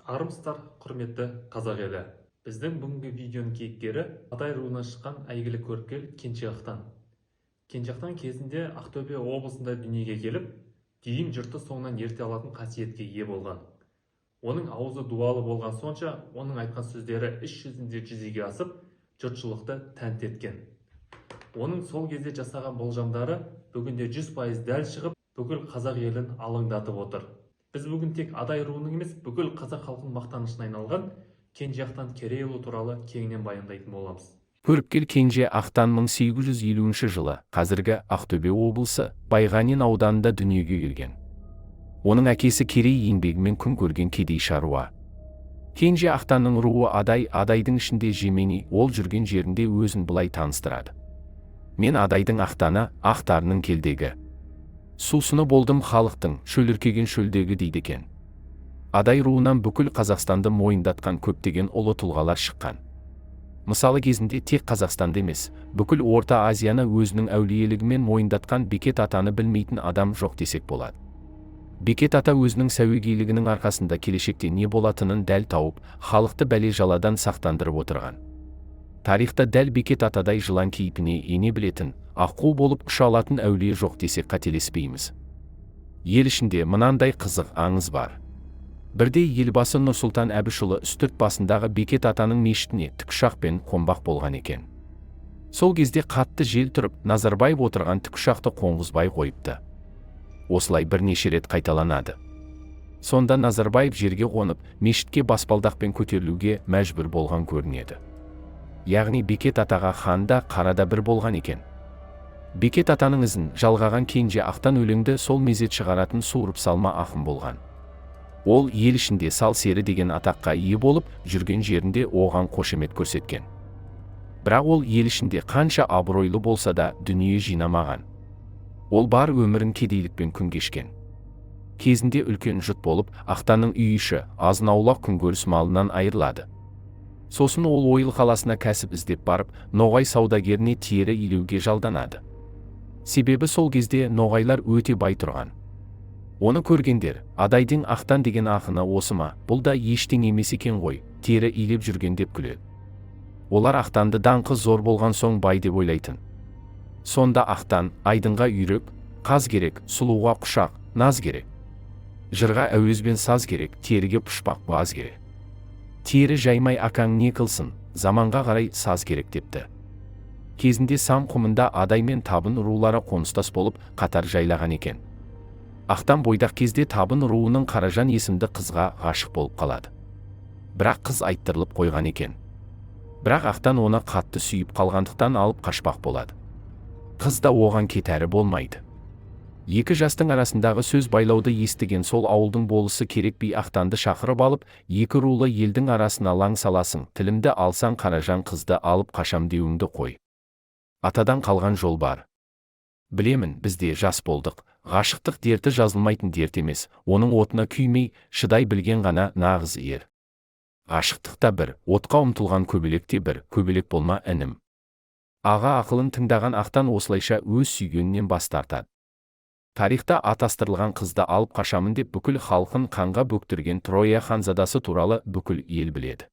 Армысыздар, құрметті қазақ елі! Біздің бүгінгі видеоның кейіпкері Адай руынан шыққан әйгілі көріпкел Кенже Ақтан. Кенже Ақтан кезінде Ақтөбе облысында дүниеге келіп, дүйім жұртты соңынан ерте алатын қасиетке ие болған. Оның аузы дуалы болған сонша, оның айтқан сөздері іс жүзінде жүзеге асып, жұртшылықты тәнті еткен. Оның сол кезде жасаған болжамдары бүгінде 100% дәл шығып, бүкіл қазақ елін алаңдатып отыр. Біз бүгін тек Адай руының емес, бүкіл қазақ халқының мақтанышына айналған Кенже Ақтан Керейұлы туралы кеңінен баяндайтын боламыз. Көріпкел Кенже Ақтан 1850 жылы қазіргі Ақтөбе облысы Байғанин ауданында дүниеге келген. Оның әкесі Керей еңбегімен күн көрген кедей шаруа. Кенже Ақтанның руы Адай, Адайдың ішінде Жемени. Ол жүрген жерінде өзін былай таныстырады: «Мен Адайдың Ақтаны, ақтарының келдегі. Сусыны болдым халықтың, шөліркеген шөлдегі», – дейді екен. Адай руынан бүкіл Қазақстанды мойындатқан көптеген ұлы тұлғалар шыққан. Мысалы, кезінде тек Қазақстанды емес, бүкіл Орта Азияны өзінің әулиелігімен мойындатқан Бекет атаны білмейтін адам жоқ десек болады. Бекет ата өзінің сәуегейлігінің арқасында келешекте не болатынын дәл тауып, халықты бәле-жаладан сақтандырып отырған. Тарихта дәл Бекет атадай жылан кейпіне ене білетін, аққу болып ұша алатын әулие жоқ десек, қателеспейміз. Ел ішінде мынандай қызық аңыз бар. Бірде Елбасы Нұрсұлтан Әбішұлы Үстірт басындағы Бекет атаның мешітіне тікұшақпен қонбақ болған екен. Сол кезде қатты жел тұрып, Назарбаев отырған тікұшақты қонғызбай қойыпты. Осылай бірнеше рет қайталанады. Сонда Назарбаев жерге қонып, мешітке баспалдақпен көтерілуге мәжбүр болған көрінеді. Яғни Бекет атаға хан да, қара да бір болған екен. Бекет атаның ізін жалғаған Кенже Ақтан өлеңді сол мезет шығаратын суырып салма ақын болған. Ол ел ішінде Сал Сері деген атаққа ие болып, жүрген жерінде оған қошемет көрсеткен. Бірақ ол ел ішінде қанша абыройлы болса да, дүние жинамаған. Ол бар өмірін кедейлікпен күн кешкен. Кезінде үлкен жұт болып, Ақтанның үй іші азын-аулақ күнкөріс малынан айырылады. Сосын ол Ойыл қаласына кәсіп іздеп барып, ноғай саудагеріне тері илеуге жалданады. Себебі сол кезде ноғайлар өте бай тұрған. Оны көргендер: «Адайдың Ақтан деген ақыны осы ма? Бұл да ештеңе емес екен ғой, тері илеп жүрген», – деп күледі. Олар Ақтанды даңқы зор болған соң бай деп ойлайтын. Сонда Ақтан: «Айдынға үйрек, қаз керек, сұлуға құшақ, наз керек. Жырға әуез бен саз керек, теріге пұшпақ баз керек. Тері жаймай акаң не қылсын, заманға қарай саз керек», – депті. Кезінде Сам құмында Адай мен Табын рулары қоныстас болып, қатар жайлаған екен. Ақтан бойдақ кезде Табын руының Қаражан есімді қызға ғашық болып қалады. Бірақ қыз айттырылып қойған екен. Бірақ Ақтан оны қатты сүйіп қалғандықтан, алып қашпақ болады. Қыз да оған кетәрі болмайды. Екі жастың арасындағы сөз байлауды естіген сол ауылдың болысы Керек би Ақтанды шақырып алып: «Екі рулы елдің арасына лаң саласың, тілімді алсаң, Қаражан қызды алып қашам деуіңді қой. Атадан қалған жол бар. Білемін, біз де жас болдық. Ғашықтық дерті жазылмайтын дерт емес, оның отына күймей, шыдай білген ғана нағыз ер. Ғашықтық та бір, отқа ұмтылған көбелек те бір, көбелек болма, інім». Аға ақылын тыңдаған Ақтан осылайша өз сүйгенінен бас тартады. Тарихта атастырылған қызды алып қашамын деп бүкіл халқын қанға бөктірген Троя ханзадасы туралы бүкіл ел біледі.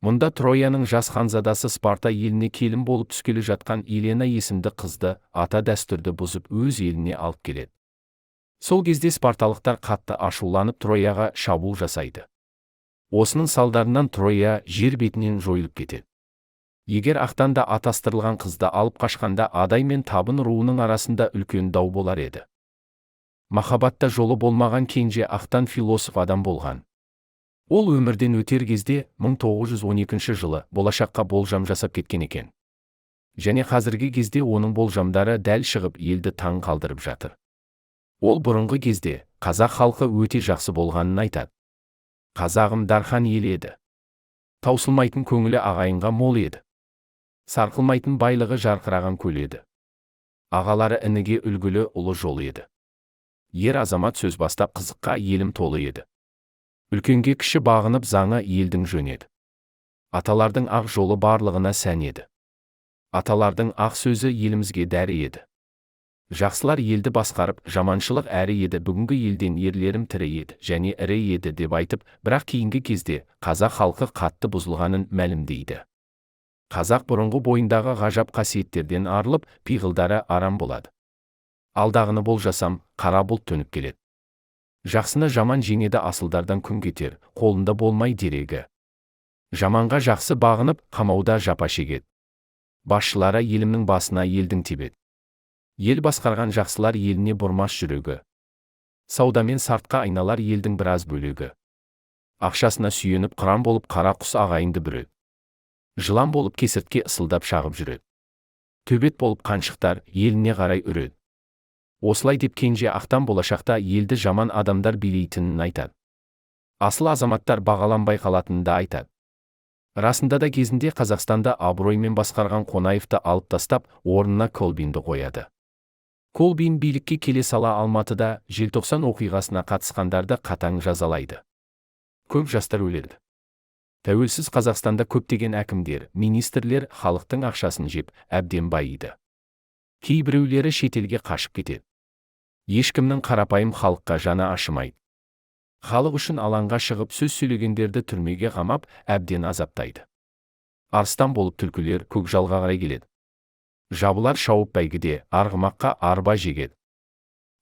Мұнда Трояның жас ханзадасы Спарта еліне келін болып түскелі жатқан Елена есімді қызды ата дәстүрді бұзып, өз еліне алып келеді. Сол кезде спарталықтар қатты ашуланып, Трояға шабуыл жасайды. Осының салдарынан Троя жер бетінен жойылып кетеді. Егер Ақтан да атастырылған қызды алып қашқанда, Адай мен Табын руының арасында үлкен дау болар еді. Махаббатта жолы болмаған Кенже Ақтан философ адам болған. Ол өмірден өтер кезде, 1912 жылы, болашаққа болжам жасап кеткен екен. Және қазіргі кезде оның болжамдары дәл шығып, елді таң қалдырып жатыр. Ол бұрынғы кезде қазақ халқы өте жақсы болғанын айтады. Қазағым дархан ел еді. Таусылмайтын көңілі ағайынға мол еді. Сарқылмайтын байлығы жарқыраған көл еді. Ағалары ініге үлгілі ұлы жол еді. Ер азамат сөз бастап, қызыққа елім толы еді. Үлкенге кіші бағынып, заңы елдің жөн еді. Аталардың ақ жолы барлығына сән еді. Аталардың ақ сөзі елімізге дәрі еді. Жақсылар елді басқарып, жаманшылық әрі еді, бүгінгі елден ерлерім тірі еді және ірі еді деп айтып, бірақ кейінгі кезде қазақ халқы қатты бұзылғанын мәлімдейді. Қазақ бұрынғы бойындағы ғажап қасиеттерден арылып, пиғылдары арам болады. Алдағыны болжасам, қара бұлт төніп келеді. Жақсыны жаман жеңеді, асылдардан күн кетер, қолында болмай дерегі. Жаманға жақсы бағынып, қамауда жапа шегеді. Басшылары елімнің басына елдің тебеді. Ел басқарған жақсылар еліне бұрмас жүрегі. Саудамен сартқа айналар елдің біраз бөлегі. Ақшасына сүйеніп қыран болып қара құс ағайынды бүреді. Жылан болып кесіртке ысылдап шағып жүреді. Төбет болып қаншықтар еліне қарай үреді. Осылай деп Кенже Ақтан болашақта елді жаман адамдар билейтінін айтады. Асыл азаматтар бағаланбай қалатынын да айтады. Расында да кезінде Қазақстанда абыроймен басқарған Қонаевты алып тастап, орнына Колбинді қояды. Колбин билікке келе сала Алматыда Желтоқсан оқиғасына қатысқандарды қатаң жазалайды. Көп жастар өледі. Тәуелсіз Қазақстанда көптеген әкімдер, министрлер халықтың ақшасын жеп, әбден байиды. Кейбіреулері шетелге қашып кетеді. Ешкімнің қарапайым халыққа жаны ашымайды. Халық үшін алаңға шығып сөз сөйлегендерді түрмеге қамап, әбден азаптайды. Арыстан болып түлкілер көкжалға қарай келеді. Жабылар шауып бәйгіде, арғымаққа арба жегеді.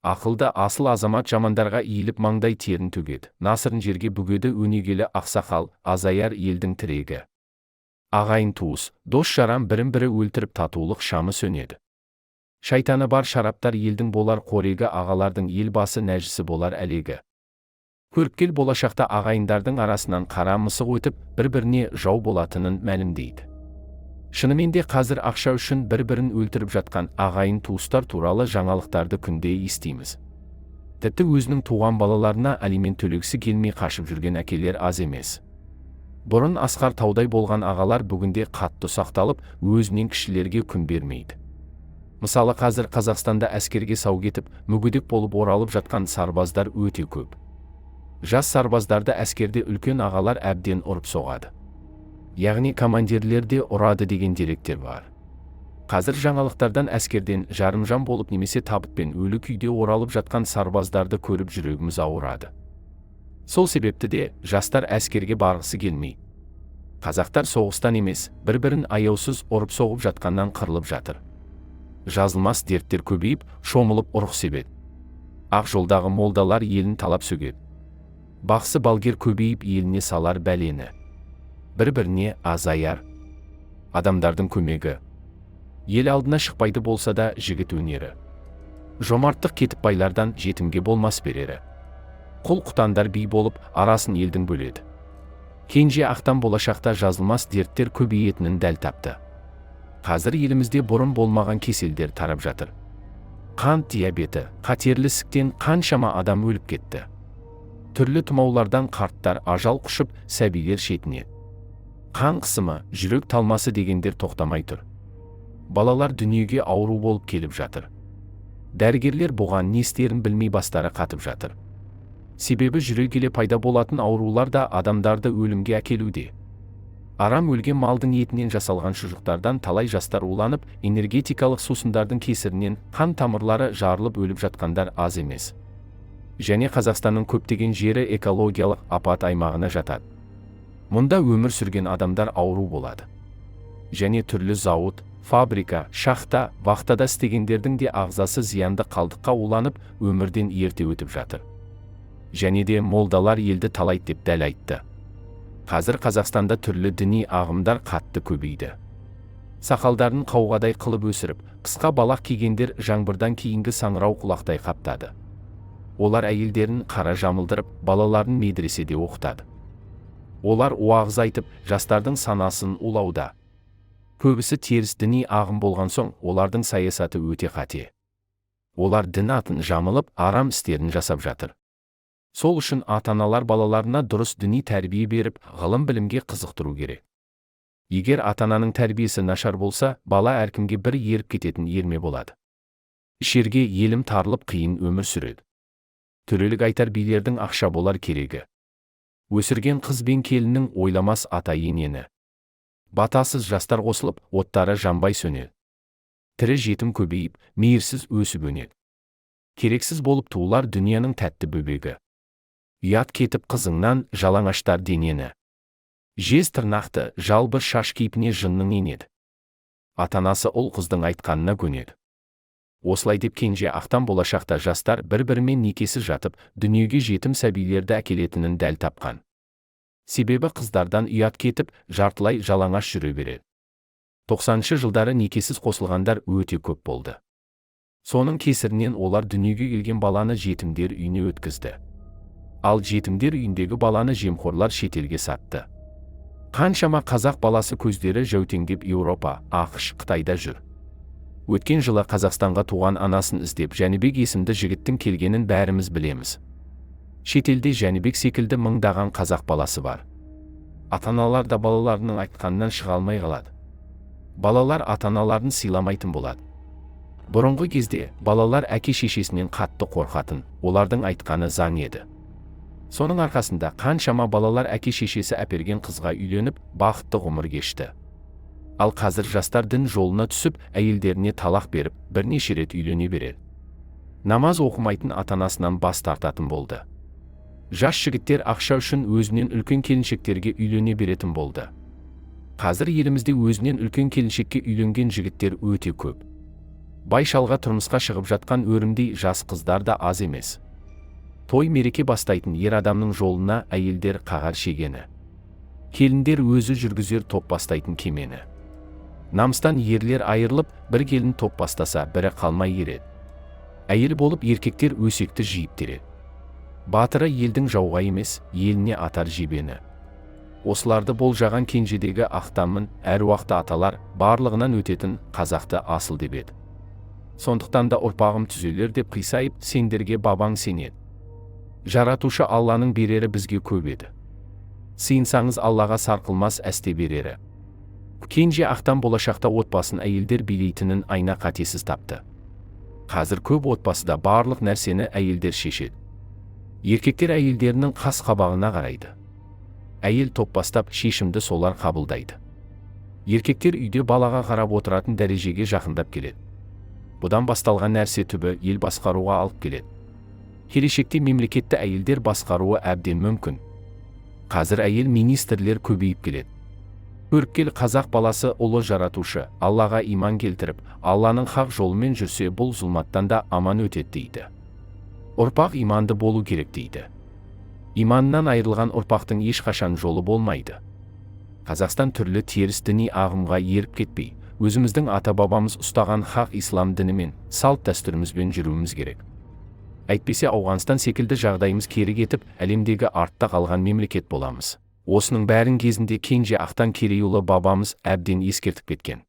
Ақылды асыл азамат жамандарға иіліп маңдай терін төгеді. Насырын жерге бүгеді өнегелі ақсақал, азаяр елдің тірегі. Ағайын туыс, дос жаран бірін-бірі өлтіріп татулық шамы сөнеді. Шайтаны бар шараптар елдің болар қорегі, ағалардың ел басы нәжісі болар әлегі. Көріпкел болашақта ағайындардың арасынан қара мысық өтіп, бір-біріне жау болатынын мәлімдейді. Шынымен де қазір ақша үшін бір-бірін өлтіріп жатқан ағайын туыстар туралы жаңалықтарды күнде естиміз. Тіпті өзінің туған балаларына алимент төлегісі келмей қашып жүрген әкелер аз емес. Бұрын асқар таудай болған ағалар бүгінде қатты ұсақталып, өзінен кішілерге күн бермейді. Мысалы, қазір Қазақстанда әскерге сау кетіп, мүгедек болып оралып жатқан сарбаздар өте көп. Жас сарбаздарды әскерде үлкен ағалар әбден ұрып соғады. Яғни командирлер де ұрады деген деректер бар. Қазір жаңалықтардан әскерден жарымжан болып немесе табытпен өлі күйде оралып жатқан сарбаздарды көріп жүрегіміз ауырады. Сол себепті де жастар әскерге барғысы келмей. Қазақтар соғыстан емес, бір-бірін аяусыз ұрып соғып жатқаннан қырылып жатыр. Жазылмас дерттер көбейіп, шомылып ұрық себеді. Ақ жолдағы молдалар елін талап сөгеді. Бақсы балгер көбейіп еліне салар бәлені. Бір-біріне азаяр. Адамдардың көмегі. Ел алдына шықпайды болса да жігіт өнері. Жомарттық кетіп байлардан жетімге болмас берері. Құл құтандар би болып, арасын елдің бөледі. Кенже Ақтан болашақта жазылмас дерттер көбейетінін дәл тапты. Қазір елімізде бұрын болмаған кеселдер тарап жатыр. Қант диабеті, қатерлі ісіктен қаншама адам өліп кетті. Түрлі тұмаулардан қарттар ажал құшып, сәбилер шетінеді. Қан қысымы, жүрек талмасы дегендер тоқтамай тұр. Балалар дүниеге ауру болып келіп жатыр. Дәрігерлер бұған не істерін білмей бастары қатып жатыр. Себебі жүре келе пайда болатын аурулар да адамдарды өлімге әкелуде. Арам өлген малдың етінен жасалған шұжықтардан талай жастар уланып, энергетикалық сусындардың кесірінен қан тамырлары жарылып өліп жатқандар аз емес. Және Қазақстанның көптеген жері экологиялық апат аймағына жатады. Мұнда өмір сүрген адамдар ауру болады. Және түрлі зауыт, фабрика, шахта, вахтада істегендердің де ағзасы зиянды қалдыққа уланып, өмірден ерте өтіп жатыр. Және де молдалар елді талайды деп дәл айтты. Қазір Қазақстанда түрлі діни ағымдар қатты көбейді. Сақалдарын қауғадай қылып өсіріп, қысқа балақ кигендер жаңбырдан кейінгі саңырау құлақтай қаптады. Олар әйелдерін қара жамылдырып, балаларын медреседе оқытады. Олар уағыз айтып, жастардың санасын улауда. Көбісі теріс діни ағым болған соң, олардың саясаты өте қате. Олар дін атын жамылып, арам істерін жасап жатыр. Сол үшін ата-аналар балаларына дұрыс діни тәрбие беріп, ғылым білімге қызықтыру керек. Егер ата-ананың тәрбиесі нашар болса, бала әркімге бір еріп кететін ерме болады. Ішерге елім тарылып қиын өмір сүреді. Төрелік айтар билердің ақша болар керегі. Өсірген қыз бен келіннің ойламас ата-енені. Батасыз жастар қосылып, оттары жанбай сөнеді. Тірі жетім көбейіп, мейірсіз өсіп өнеді. Керексіз болып туылар дүнияның тәтті бөбегі. Ұят кетіп қызыңнан, жалаңаштар денені. Жез тырнақты, жалбыр шаш кейпіне жынның енеді. Ата-анасы ұл қыздың айтқанына көнеді. Осылай деп Кенже Ақтан болашақта жастар бір-бірімен некесіз жатып, дүниеге жетім сәбилерді әкелетінін дәл тапқан. Себебі қыздардан ұят кетіп, жартылай жалаңаш жүре береді. 90-шы жылдары некесіз қосылғандар өте көп болды. Соның кесірінен олар дүниеге келген баланы жетімдер үйіне өткізді. Ал жетімдер үйіндегі баланы жемқорлар шетелге сатты. Қаншама қазақ баласы көздері жәутеңдеп Еуропа, АҚШ, Қытайда жүр. Өткен жылы Қазақстанға туған анасын іздеп Жәнібек есімді жігіттің келгенін бәріміз білеміз. Шетелде Жәнібек секілді мыңдаған қазақ баласы бар. Ата-аналар да балаларының айтқанынан шыға алмай қалады. Балалар ата-аналарын сыйламайтын болады. Бұрынғы кезде балалар әке-шешесінен қатты қорқатын, олардың айтқаны заң еді. Соның арқасында қаншама балалар әке-шешесі әперген қызға үйленіп, бақытты ғұмыр кешті. Ал қазір жастар дін жолына түсіп, әйелдеріне талақ беріп, бірнеше рет үйлене береді. Намаз оқымайтын ата-анасынан бас тартатын болды. Жас жігіттер ақша үшін өзінен үлкен келіншектерге үйлене беретін болды. Қазір елімізде өзінен үлкен келіншекке үйленген жігіттер өте көп. Бай шалға тұрмысқа шығып жатқан өрімдей жас қыздар да аз емес. Той мереке бастайтын ер адамның жолына әйелдер қағар шегені. Келіндер өзі жүргізер топ бастайтын кемені. Намыстан ерлер айырылып, бір келін топ бастаса, бірі қалмай ереді. Әйел болып еркектер өсекті жиып тереді. Батыры елдің жауға емес, еліне атар жебені. Осыларды болжаған Кенжедегі Ақтанмын, әруақты аталар, барлығынан өтетін қазақты асыл деп еді. Сондықтан да ұрпағым түзелер деп қисайып, сендерге бабаң сенеді. Жаратушы Алланың берері бізге көп еді. Сыйынсаңыз Аллаға сарқылмас әсте берері. Кенже Ақтан болашақта отбасын әйелдер билейтінін айна қатесіз тапты. Қазір көп отбасыда барлық нәрсені әйелдер шешеді. Еркектер әйелдерінің қас қабағына қарайды. Әйел топ бастап шешімді солар қабылдайды. Еркектер үйде балаға қарап отыратын дәрежеге жақындап келеді. Бұдан басталған нәрсе түбі ел басқаруға алып келеді. Келешекте мемлекетті әйелдер басқаруы әбден мүмкін. Қазір әйел министрлер көбейіп келеді. Көріпкел қазақ баласы ұлы жаратушы, Аллаға иман келтіріп, Алланың хақ жолымен жүрсе, бұл зұлматтан да аман өтеді дейді. Ұрпақ иманды болу керек дейді. Иманнан айырылған ұрпақтың ешқашан жолы болмайды. Қазақстан түрлі теріс діни ағымға еріп кетпей, өзіміздің ата-бабамыз ұстаған хақ ислам дінімен, салт дәстүрімізбен жүруіміз керек. Әйтпесе Ауғанстан секілді жағдайымыз кері кетіп, әлемдегі артта қалған мемлекет боламыз. Осының бәрін кезінде Кенже Ақтан Керейұлы бабамыз әбден ескертіп кеткен.